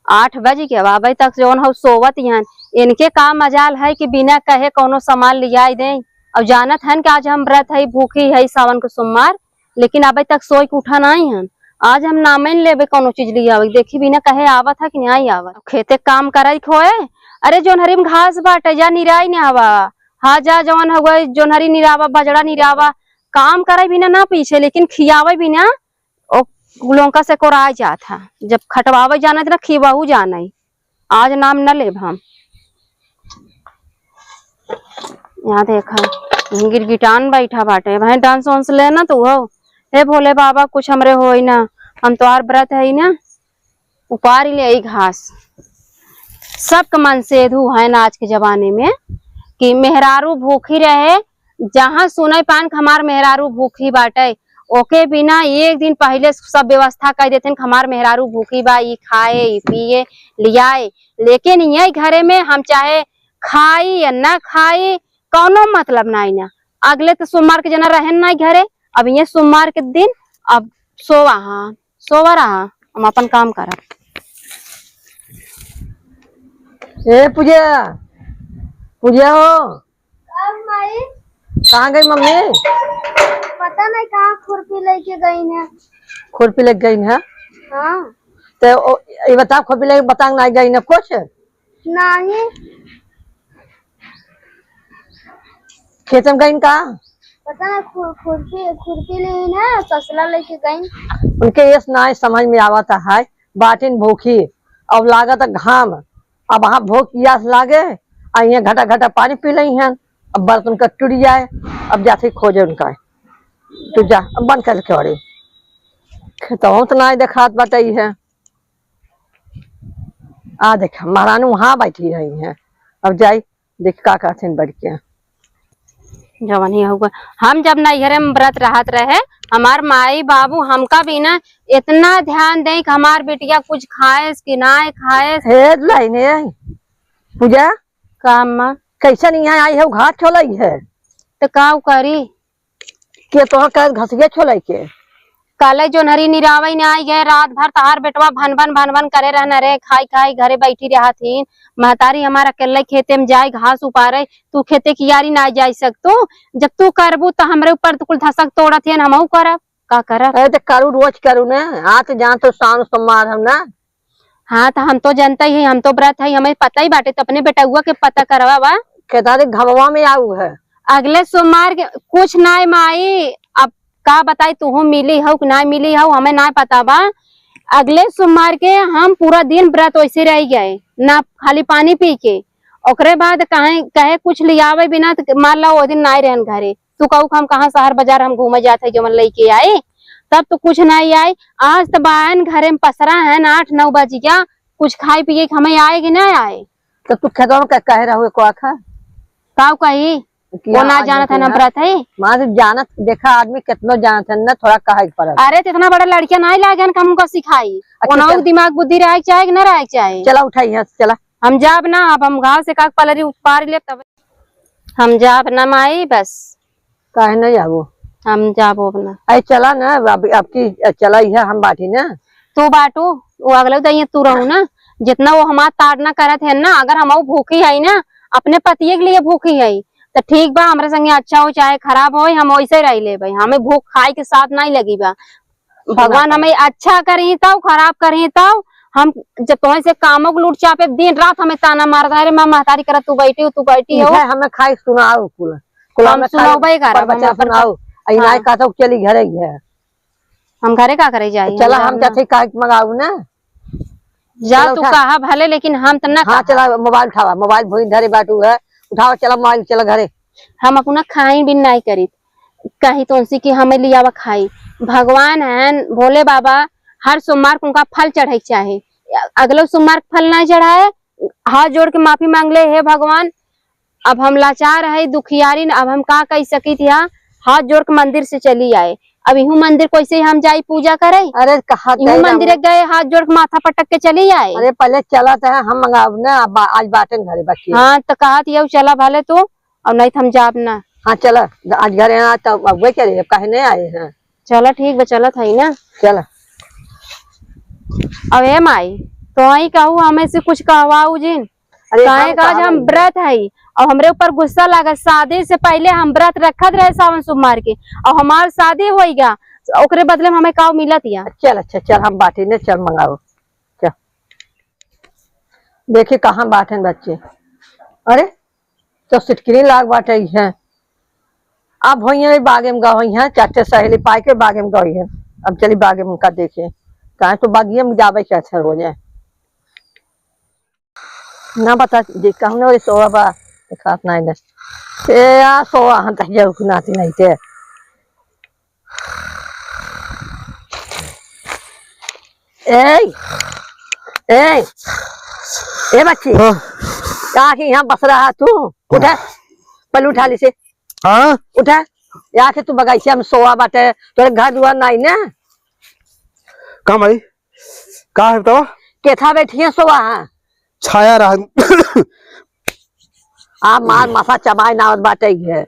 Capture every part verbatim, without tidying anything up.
आठ बज गया, अबे तक जौन हौ सोवत ही हन। इनके का मजाल है कि बिना कहे कौनो सामान लियाई दें। अब जानत हन कि आज हम व्रत है, भूखी है सावन के सोमवार, लेकिन अबे तक सोई के उठा नाई हन। आज हम नामे न लेबे कौनो चीज लियावे, देखी बिना कहे आवत है कि नाई आवत। खेते काम करे के होए, अरे जोनहरी में घास बाटे, जा निराई ने आवा। हाँ, जा जौन हउए जोनहरी निरावा, बजड़ा निरावा, काम करे बिना ना पीछे, लेकिन खियावे बिना ओ लोंका से कोराय जात है। जब खटवावे जाना त ना खियवाहू जाना ही। आज नाम न लेब हम। यहाँ देखा, गिरगिटान बैठा बाटे, भाई डांस वांस लेना तो हो। हे भोले बाबा, कुछ हमरे होई ना, हम तोहार व्रत है ना, उपार ले आई घास। सबके मन से एधू है ना आज के जमाने में कि मेहरारू भूखी रहे, जहाँ सुने पान कि हमार मेहरारू भूखी बाटे, ओके बिना एक दिन पहिले सब व्यवस्था कर देते हैं कि हमार मेहरारू भूखी बा, ई खाए, ई पिए, लियाए। लेकिन यही घरे में हम चाहे खाई या ना खाई, कौनो मतलब नाई ना। अगले तो सोमवार के जना रहन नाई घरे, अब ये सोमवार के दिन अब सोवा, हाँ, सोवा रहा, हम अपन काम करब। ए पूजा, पूजा हो। अब माई? कहाँ गई मम्मी? पता नहीं कहाँ खुरपी लेके गई है। खुरपी लेके गई है? हाँ। तो ओ, ये बता, खुरपी लेके बता, नहीं गई ना कुछ? नहीं। खेत में गई का? पता नहीं, खु-, खुरपी, खुरपी लेन है, तसला लेके गई। उनके ये ना समझ में आवत है, बाटिन भूखी, अब लागत है घाम, अब वहाँ भूख पियास लागे, आ यहाँ घटा घटा पानी पी लई हैं, अब बर्तन का टूट जाए, अब जाते खोजे उनका। तू जा, अब बंद कर के अरे खेतवा तो ना देखात बटाई है। आ देख, महारानी वहाँ बैठी रही हैं, अब जाई देख का कहथिन बढ़ के। जवन ही होगा, हम जब नैहरे में व्रत रहत रहे, हमार माई बाबू हमका भी ना इतना ध्यान दे कि हमार बिटिया कुछ खाएस कि ना खाएस। हे लाइने पूजा, का अम्मा? कैसन यहाँ आई है, घास छोलई है? तो का करी? के तोहर का घसिया छोलई के? काले जोनहरी निरावई ने आई गए, रात भर तहार बेटवा भन भन भन भन करे रहना रे, खाई खाई घरे बैठी रहत ही। महतारी हमार अकेले खेते में जाए घास उपारे, तू खेते कियारी ना जाए सकतू। जब तू करबू तो हमरे ऊपर तो कुल धसक तोड़त है, हमहू करब, का करब? अरे तो करू, रोज करू ना, आज जान तो शाम सोमवार हम ना। हाँ, तो हम तो जनता ही है, हम तो व्रत है, हमें पता ही बाटे, तो अपने बेटउआ के पता करवा बा। केदारी घमवा में आऊ है। अगले सोमवार के कुछ नाय माई, अब का बताई, तुहू मिली हऊ कि ना मिली हऊ, हमें ना पता बा। अगले सोमवार के हम पूरा दिन व्रत वैसे रह गए, ना खाली पानी पी के। ओकरे बाद कहे, कहे कुछ लियावे बिना, तो मान लो वो दिन नाय रहन घरे। तू कहू कि हम कहाँ शहर बाजार हम घूमे जात है, जवन लेके आई, तब तो कुछ नहीं आई। आज तो बायन घरे में पसरा है ना, आठ नौ बज गया, कुछ खाए पिए के हमें आए कि नहीं आए? तो तू खेतवा में का-, कहे रहो को आखा? काऊ कही? कि वो ना आज जानत है ना ना। व्रत है। माँ से जानत, देखा आदमी कितनो जानत है ना, थोड़ा कहे के पड़त। अरे तो इतना बड़ा लड़किया नहीं लागे कि हम उनका सिखाई। अच्छा, ओनहु चल। दिमाग बुद्धि रहे के चाहे कि ना रहे के चाहे। चला उठाई यहाँ से, चला। हम जाब ना, अब हम घास से काक पलरी उपार लेब तब। हम जाब ना माई, बस। काहे नहीं जाबो? हम जाबो अब ना। अरे चला ना, अब, अब की चला ही है, हम बाटी ना। तू बाटू, वो अगले तो ये तू रहू ना, जितना वो हमार ताड़ना करत है ना, अगर हम भूखी है ना, अपने पतिये के लिए भूखी है, तो ठीक बा, हमरे संगे अच्छा हो चाहे खराब हो, हम वैसे रह लेबे, हमें भूख खाए के साथ नहीं लगी बा। भगवान हमें अच्छा करही तब, खराब करही तब। हम जब तोहे से कामों को लूट चापे, दिन रात हमें ताना मारत है, "अरे माँ महतारी करत, तू बैठी हो, तू बैठी हो।" इहे हमें खाई सुनाओ कुल। कुल हम हमें खाई सुनाओ भाई, घर पर हम बच्चा अपन सुनाओ। आई हाँ। नाय कहता चली घरे ही है। हम घरे का करे जाई? चला, हम हम जाब ना। चाहते काहे के मंगाऊ ना। जा चला तू उठा। कहा भले, लेकिन हम त ना हाँ, कहा। चला मोबाइल उठावा, मोबाइल भोई धरे बाटू है, उठावा, चला मोबाइल, चला घरे। हम अपना खाई बिन नाई करी, कहीं तो उनसे कि हमें लियावा खाई। भगवान हैं, भोले बाबा, हर सोमवार को उनका फल चढ़े के चाहे। अगलो सोमवार के फल ना चढ़ाए, हाथ जोड़ के माफी मांग ले, "हे भगवान, अब हम लाचार है, दुखियारी न, अब हम का कह सकी थी?" हाँ, हाथ जोड़ के मंदिर से चली आए। अब इहू मंदिर कैसे हम जाई पूजा करे? अरे, कहा इहू मंदिर गए, हाथ जोड़ के माथा पटक के चली आए। अरे, पहले चला तो है, हम मंगाब ना, अब आज बाटन घरे बाकी है। हाँ, तो कहा थी, "अब चला भले तू।" और नहीं तो हम जाब ना। हाँ, चला, आज घरे आ, तब अब वही करे, अब काहे नहीं आए हैं? चला, ठीक बा, चलत हई ना। चला। अब ए माई, तो आई कहू, हमें से कुछ कहवाऊ जिन। अरे, काहे हम का आज कहाँ हम नहीं व्रत है और हमरे ऊपर गुस्सा लागत। शादी से पहले हम व्रत रखत रहे सावन सोमवार के, और हमार शादी होइगा, ओकरे बदले में हमें काऊ मिलत या? चल, अच्छा, चल, हम बाटी ने, चल मंगाओ, चल। देखी कहाँ बाटे बच्चे। अरे, तो सिटकिनी लाग बाटे है। अब होइहैं बागे में गई हैं, चार ठे सहेली पाए के बागे में गई हैं। अब चली बागे में उनका देखे, काहे तो बागिए में जावे के अच्छा हो जाए। ना बता जी, कहूँ ना, सोवा बा, देखात नहीं ने। ए, आ सोवा, हम तक जाऊ कि नाती नहीं ते। ए, ए, ए बच्ची, हाँ। का कि यहाँ बस रहा तू? उठा, पहले उठा ली से। हाँ? उठा, या के तू बगीचा में सोवा बाटे, तोरे घर दुआर नहीं ना? का माई? का है बतावा? केथा बैठी है सोवा, हाँ? छाया रहा। आ मार माथा चबाए ना आवत बाटे है।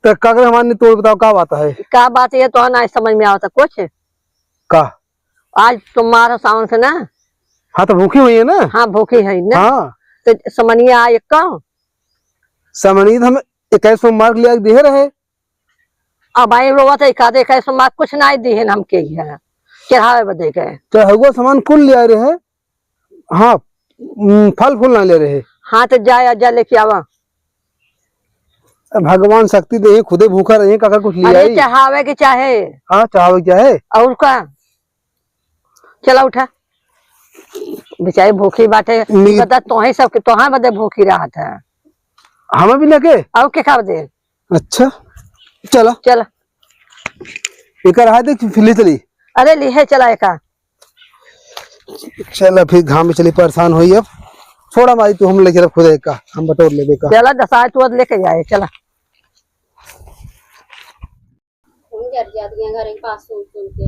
तो का करे हमार नहीं तोड़ बताओ का बात है? का बात है तो ना समझ में आवता कुछ? का? आज तुम्हारा सावन से ना? हाँ, तो भूखी हुई है ना? हाँ, भूखी है ना? हाँ। तो समनिया एक का? समनिया तो हम इक्कीस सोमवार के लिए दिए रहे। अब आई रोवा तो इक्कीस, इक्कीस सोमवार कुछ ना दिए हमके यहाँ चढ़ावे बदे के। चढ़ौआ सामान कुल ले आए रहे। हाँ, उम, फल फूल ना ले रहे। हाँ, तो जा, जा लेके आवा। भगवान शक्ति दे, खुदे भूखा रहे, काका कुछ ले अरे आई। चढ़ावे के चाहे। हाँ, चढ़ावे के चाहे। और का? चला उठा, बेचारी भूखी बाटे। मी- बता, तोहे सबके, तोहार बदे भूखी रहत है। हमें भी लेके? और के का बदे? अच्छा, चला। चला। एकर हाथ देख, फिर ले चली। अरे, ली है, चला एका। चला, फिर घाम में चली, परेशान होई अब। छोड़ा माई, तू हम ले चला खुद एका, हम बटोर लेबे का। चला, दसाए तू लेके जाए, चला। हम जर जात गए घर के पास सुन सुन के।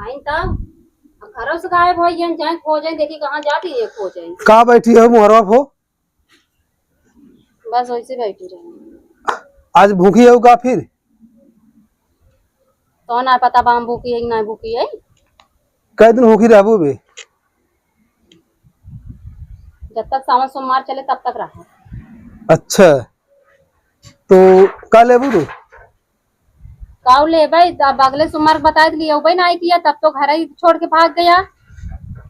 आइन तब, अब घरों से गायब हो गए, जाए खोजे, देखी कहाँ जाती है खोजे। का बैठी है मुहरवा फो? बस वैसे बैठी रही। आज भूखी हो का फिर? तो ना पता बा हम भूखी है कि ना भूखी है। कै दिन भूखी रहबू बे? जब तक सावन सोमवार चले तब तक रहा। अच्छा, तो का लेबू तू? काऊ लेबै? अब अगले सोमवार के बताए तो लियाउबै ना किया, तब तो घर ही छोड़ के भाग गया।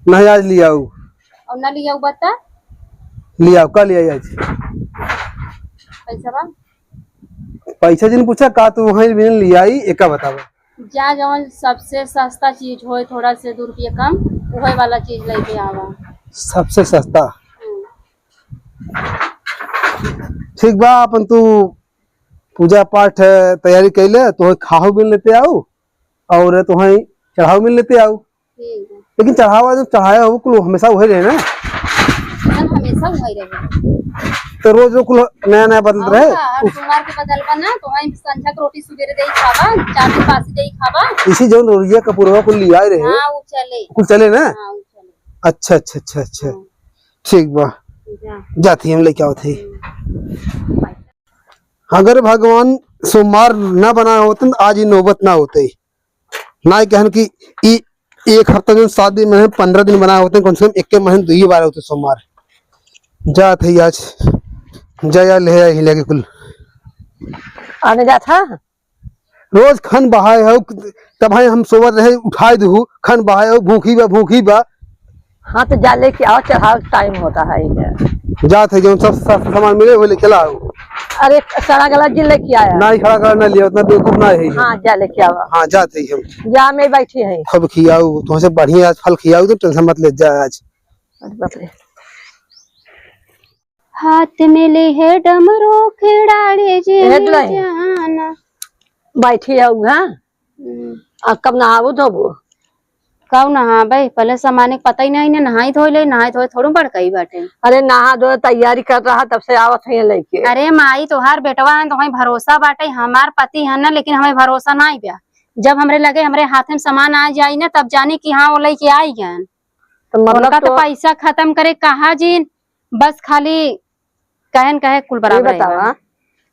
नहीं, आज लियाऊ। और ना लियाउबा त? लियाऊ, का लियाई आज? पैसा बा? पैसा जिन पूछा, का तू वहीं बिन लियाई, एका बतावा। जा जौन सबसे सस्ता चीज होए, थोड़ा से दो रुपया कम, वही वाला चीज लेके आवा। सबसे सस्ता? हम्म। ठीक बा, अपन तू पूजा पाठ, अ, तैयारी कैले, तोहे खाहू बिन लेते आऊ और तोहे चढ़ाऊ बिन लेते आऊ। ठीक है। लेकिन चढ़ावा जो चढ़ाया हो, कुल हमेशा वही रहे ना? सर, हमेशा वही रहे। तो रोज रोज कुल नया नया बदलत और रहे? का, हर सोमवार के बदलबा ना, तोहे संझा के रोटी सुबेरे दे खाबा, चार दिन बासी दे खाबा। इसी जौन रोजिया कपूरवा कुल लिया रहे, हाँ, वो चले। कुल चले ना? हाँ, वो चले। अच्छा, अच्छा, अच्छा, अच्छा। हाँ। ठीक बा। जा। जाती हम लेके आवत है। हम्म। अगर भगवान सोमवार ना बनाए होतन, आज ई नौबत ना होते। ना कहन कि ई एक हफ्ता जौन सात दिन में पन्द्रह दिन बनाए होते, कम से कम एक के महीने दुई बार होते सोमवार। जात है आज, जा, या ले आई लेके कुल। आने जात है? रोज खन बहाए हो, तब हम सोवत रहे, उठाए दू, खन बहाए हो, भूखी बा, भूखी बा। हाँ, तो जा लेके आओ, चढ़ावे के टाइम होता है इधर। जात है, जौन सब सा-, सामान मिले, वो लेके लाओ। अरे, सड़ा गला जी लेके आया। नहीं, सड़ा गला ना लिया, उतना बेवकूफ ना है ये। हाँ, जा लेके आओ। हाँ, जात है हम। जा, मैं बैठी है। खूब खियाऊ, तुमसे बढ़िया आज फल खियाऊ, तो टेंशन मत ले जा आज। अरे बाप रे। हाथ में ले है डमरू खिड़ाड़े जे ए दुल्हन। जाना। बैठी है उहाँ। हम्म। आ कब नहाबू धोबू? कब नहाबे? पहले सामान के पता ही नहीं ने, नहाई धोई ले, नहाई धोई थोड़ू बड़कई बाटे। अरे नहा धोए तैयारी कर रहा, तब से आवत है लेके। अरे माई, तोहार बेटवा है, तोहई भरोसा बाटे, हमार पति है ना, लेकिन हमें भरोसा नहीं बा। जब हमरे लगे, हमरे हाथ में सामान आ जाई ना, तब जानी कि हाँ, वो लेके आई गए। तो मतलब उनका तो तो पैसा खत्म करे कहा जिन, बस खाली कहन कहे कुल ये बराबर है। बतावा,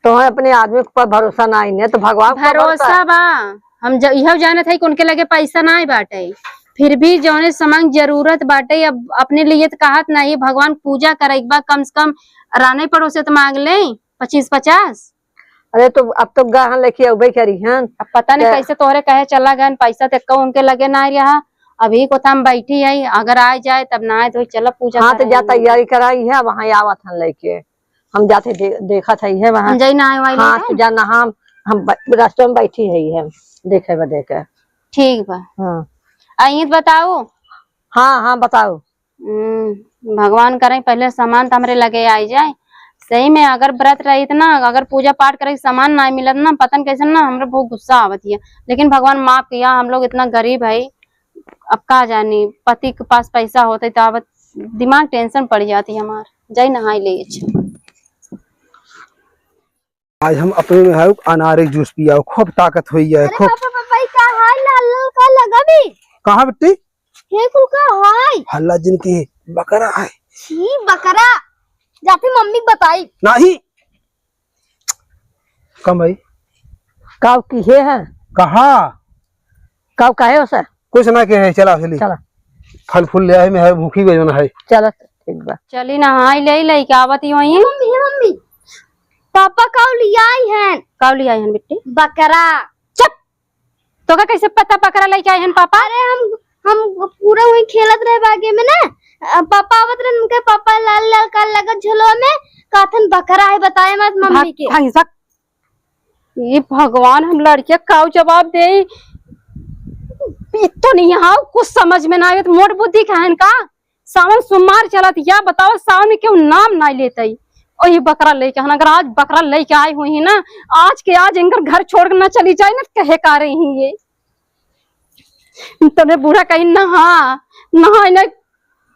तोहे अपने आदमी के ऊपर भरोसा ना आई ने, तो भगवान के ऊपर भरोसा भरोसा बा। हम ज-, इहो जानत है कि उनके लगे पैसा ना आई बाटे, फिर भी जौने सामान जरूरत बाटे, अब अपने लिए तो कहत नहीं, भगवान पूजा करे के बा, कम से कम राने पड़ोसे तो मांग ले पच्चीस पचास। अरे तो अब तो गहन लेके अउबे करी हन। अब पता नहीं त- कैसे तोहरे कहे चला गन, पैसा तो एक्को उनके लगे ना रहा। अभी को तो हम बैठी है, अगर आ जाए तब ना आए तो चला पूजा हाँ, तो करे जा हम। तैयारी कराई है, वहाँ आवत हन लेके। हम जाते दे-, देखत है, है वहाँ। हम जाई नहाए वाई हाँ, लेके। तू जा नहा, हम, हम ब-, रास्ते में बैठी है, है देखे बदे के। ठीक बा। हाँ। आ, ईत बताओ। हाँ, हाँ, बताओ। हम्म, भगवान करे पहले सामान तो हमरे लगे आई जाए। सही में अगर व्रत रहित ना, अगर पूजा पाठ करे के सामान ना मिलत ना, पता न कैसे ना, हमरे बहुत गुस्सा आवत है। लेकिन भगवान माफ किया, हम लोग इतना गरीब है, अब का जानी पति के पास पैसा होते तो अब दिमाग टेंशन पड़ जाती हमार। जाई नहाई ले। अच्छा, आज हम अपने में है अनार के जूस पियाओ, खूब ताकत होई है, अरे खूब। पापा, पापा, ई का है? लाल लाल का लगा भी? कहाँ बिट्टी? हे कुल का है? हल्ला जिन की बकरा है। छी बकरा, जाते मम्मी के बताई। नहीं। कम भाई। काव की हे है? कहाँ? काव काहे हो सर? कुछ ना कहे, चला चली। चला। फल फूल ले आए, मैं है भूखी गई ना है। चला, ठीक बा। चली नहाई ले, लइके आवत ही वहीं। मम्मी, हे मम्मी, पापा काव लियाई हन। काव लियाई हन बिट्टी? बकरा। चुप। तोका कैसे पता बकरा लइके आए हन पापा? अरे हम, हम पूरा वहीं खेलत रहे बागे में ना, अ, पापा आवत रहन, उनके पापा लाल लाल का लगत झोलवा में, कहथन बकरा है, बताए मत मम्मी भाग, के। भाग, भाग। ये भगवान, हम लड़किया काव जवाब दे। इतो नहीं, यहाँ कुछ समझ में ना आवे, तो मोट बुद्धि का है इनका। सावन सोमवार चलत या, बताओ, सावन में केहू नाम नाई लेतई। और ये बकरा लेके हन, अगर आज बकरा लेके आई हुई है ना, आज के आज इनकर घर छोड़ के ना चली जाए ना, तो कहे का रही ये। तने बूढ़ा कहीं नहा, नहा इन्हें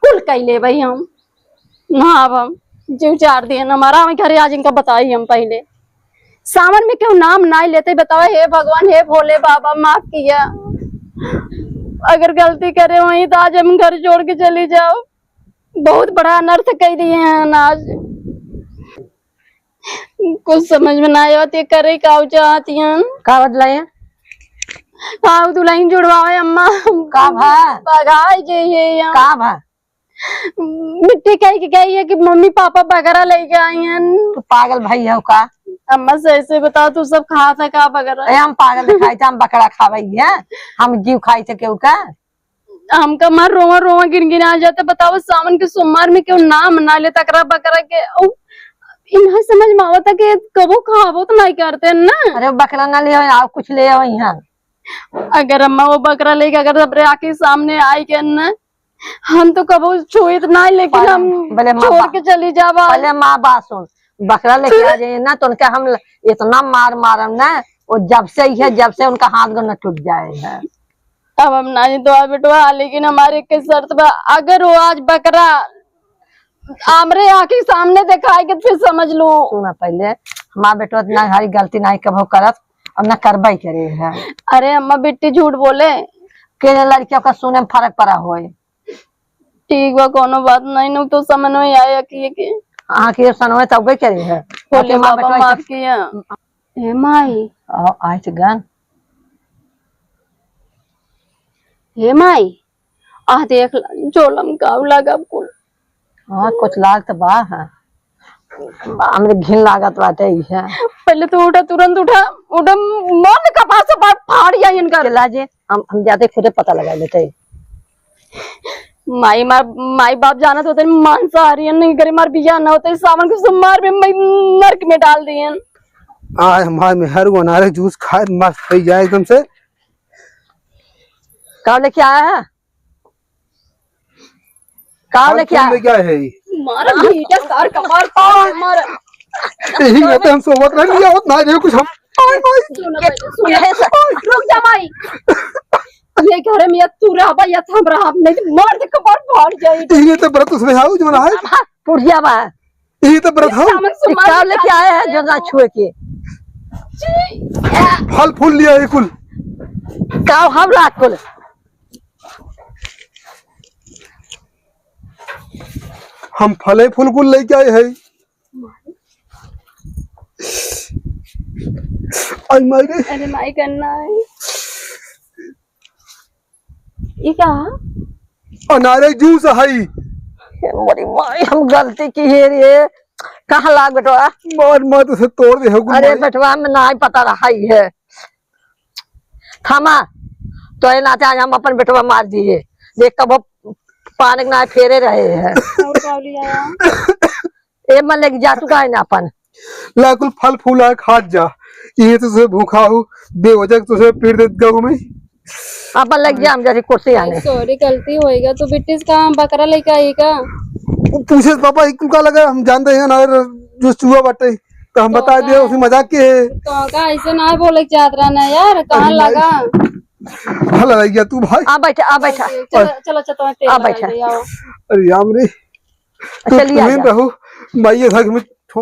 कुल कई लेबई हम, नहाब हम, जीव चार दिन हमारा, हम घरे आज इनका बताई हम पहले। सावन में केहू नाम नाई लेते, बतावा, हे भगवान, हे भोले बाबा, माफ किया। अगर गलती करे होई तो आज हम घर छोड़ के चली जाओ। बहुत बड़ा अनर्थ कई दिए हैं आज। कुछ समझ में ना आवत, ये करे का चाहती हैं। का बदला है? हाँ, दुल्हन जुड़वावे अम्मा। का भा? भगाई जाइए यहाँ। का भा? बिट्टी कही के गई है कि मम्मी पापा बकरा लेके आई हैं। तू पागल भई हो का? अम्मा सही से बताओ, तू सब खात है का बकरा? ए, हम पागल दिखाई थे, हम बकरा खावई है, हम जीव खाई थे केहू का? हमका मार रोवा रोवा गिनगिना जाता। बताओ, सावन के सोमवार में केहू नाम ना ले तकरा बकरा के। उ, इन्हें समझ में आवता कि कबो खाबो तो नहीं करते ना। अरे बकरा ना ले आओ, कुछ ले आओ यहाँ। अगर अम्मा वो बकरा लेके अगर हमरे आँखी सामने आई के ना, हम तो कबो छुइत ना, लेकिन पहले, हम पहले माँ छोड़ बा-, के चली जाबा। पहले माँ बात सुन, बकरा लेके आ जाइए ना, तो उनका हम ल-, इतना मार मारम ना, वो जब से ही है, जब से उनका हाथ गोड़ न टूट जाए है। अब हम नहीं तो आ बेटवा, लेकिन हमारे एक शर्त बा, अगर वो आज बकरा हमरे आँखी सामने देखाए के, फिर समझ लो। सुना पहले, हमार बेटवा इतना हमारी गलती नहीं कबो करत, अब ना करबई करे है। अरे अम्मा, बिट्टी झूठ बोले। के लड़कियों का सुने में फर्क पड़ा होए। ठीक बा, कोनो बात नहीं, नु तो समझ में आया कि, कि हाँ, कि ये सनवे तबे करे है। बोले, आपके माँ बाबा बेटवा माफ के किया। हे माई। आ, आइच गन। हे माई, आ देख ल, झोलम काव लागब कुल। हाँ, कुछ लाग त बा, हाँ। हमरे घिन लागत बाटे, ई है। पहले तो उठा, तुरंत उठा, उठा, मन कपास से बात फाड़ गया इनका। चिल्ला जे, हम, हम जाते खुदे पता लगा लेते। माई, मार, माई बाप जानत होते, मांसाहारी नहीं करे, मार बिया ना होते, सावन के सोमवार में मैं नरक में डाल दिए। आय हमार मेहर वो अनारे जूस खाए मस्त हो जाए एकदम से। का लेके आया है? का और लेके कौन आया? लेके आए है? मारा भीटा सार कपार फाड़ मारा। यही में तो हम सोवत रह लिया, होत ना रे कुछ हम। ओए, ओए। सुन पहले, सुन। ये सब रुक जा माई। ये घर में या तू रहबा या हम रहब, नहीं तो मार दे कपार फाड़ जाई। यही तो व्रत उसमें है, जो ना है। हाँ, टूट गया बा। यही तो व्रत हो। सामान ये सुमान का लेके आया है जो ना छुए के? फल फूल लिया है कुल। का हम रात कुल? हम फले फूल कुल लेके आए हैं। आई माई रे। अरे माई करना है। ई का? अनारे जूस हई। हे मोरी माई, हम गलती की है रे। कहाँ लाग बेटवा? मार मार तो से तोड़ दे हो अरे माई। बेटवा, में नाई पता रहा ही है। थामा, तो ये नाते आज हम अपन बेटवा मार दिए। देख कबो पानक नाई फेरे रहे हैं। और का लिया? ए मन लग जा, तू काहे ना अपन? ला कुल फल फूल है, खात जा। ये तो से भूखा हो, बेवजह तो से पीट देत गऊ में। अपन लग जा, हम जरी कुर्सी आने। सॉरी, गलती होएगा। तू बिट्टीस का हम बकरा लेके आई का? वो पूछे पापा, ई कुल का लगा, हम जानते हैं ना, जो चूहा बाटे, तो हम तो बता का? दिया, उसे मजाक के है। तो का ऐसे ना बोले के चाहत रहा ना यार, कहाँ अरे भाई। लगा? भला लग गया तू भाई। आ बैठा, आ बैठा। चलो, चलो, चलो, तुम्हें तेल आ लगा बैठा। दे, आओ। अरे राम रे। तू चलिए आ तुम्हें जा। रहो, माई ये था कि मैं